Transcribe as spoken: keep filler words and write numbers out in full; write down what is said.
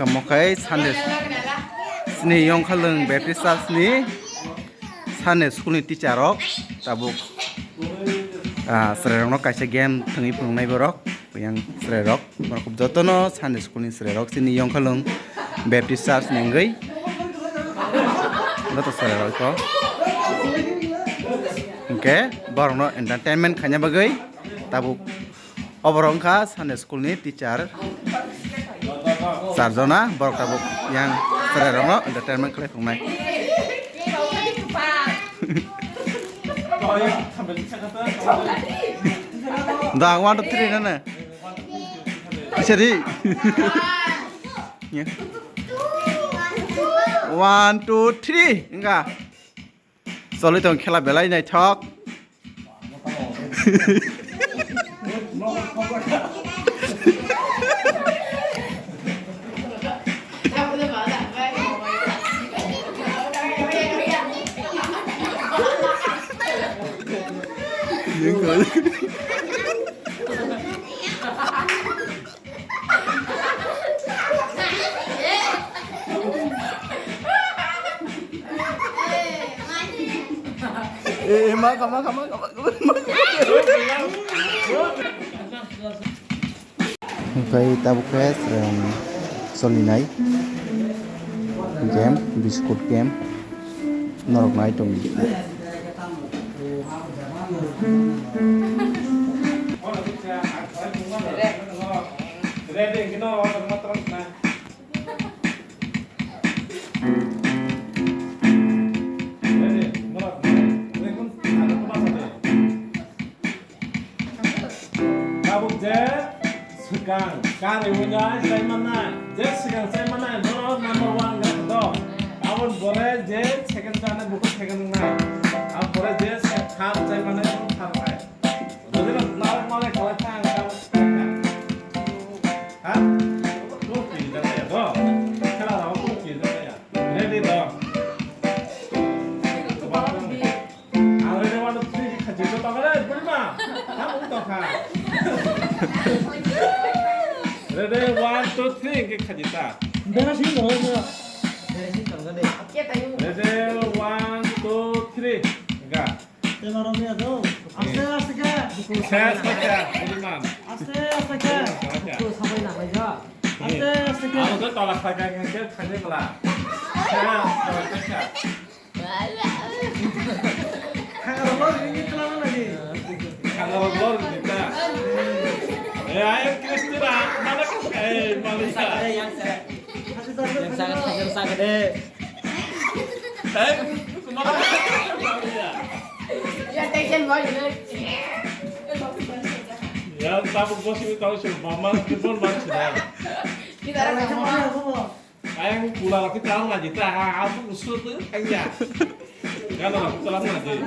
Tamo khai Sunday sini Yongkhalung Baptist Church ni Sunday school ni teacher rok tabuk, ah, chwrai rokno kaisa game thwngwi phunuknai borok. Yang chwrai rok, borok jotono Sunday school ni chwrai rok, chini Yongkhalung Baptist Church ni wngwi joto chwrai rok ko. Hwnkhe borokno entertainment khaina bagwi tabuk oborok wngkha Sunday school ni teacher charjona, borok tabuk yang chwrai rokno entertainment khlai phunuknai. Da, one, two, three, na, na. Seri. One, two, three. Enggak. Choli tong khela belai naithok. Eh, eh, ma kha, ma kha, ma kha, ma kha, ma kha. Hwnkhe tabuk khe, em, solinai game, biscuit game norok nai tongdi. Tabuk je swkang kari wngya chai mannai, je swkang chai mannai, bono number one wngkha do. Aboni pore je second chai mannai, bokhe second wngnai. Aboni pore je third chai mannai, bono third wngnai. Bujina, narwk malai khalai thang, tabuk swkang kha. Ha? Kung kiri jagaya do. Khela rao kung kiri jagaya. Ready do. Ang ready, one, two, three khe khaji to tongre, buri ma. Ha, buri to kha. Ready, one, two, three khe khaji ta. Bera sing do, bera. Ready, one, two, three. Ga. Tela rok ya do. Aste, aste khe. Ses khe, buri ma. Aste, aste khe. Aste, aste khe. Ang to tola kha kha khe khaji mala. Ses khe. Khanga rok lor rini tla na nani. Khanga rok lor rini ta. Eh, ayang Kristina, mana kok, eh, Malika. Yang sangat, yang sangat, eh. Eh, mana? Ya, tension boy. Ya, tabuk bos ini tahu sih, mama telepon banget sudah. Kita orang sama. Ayang pula lagi tahu lagi, tak, aku usul tuh, ayah. Kan orang telah lagi.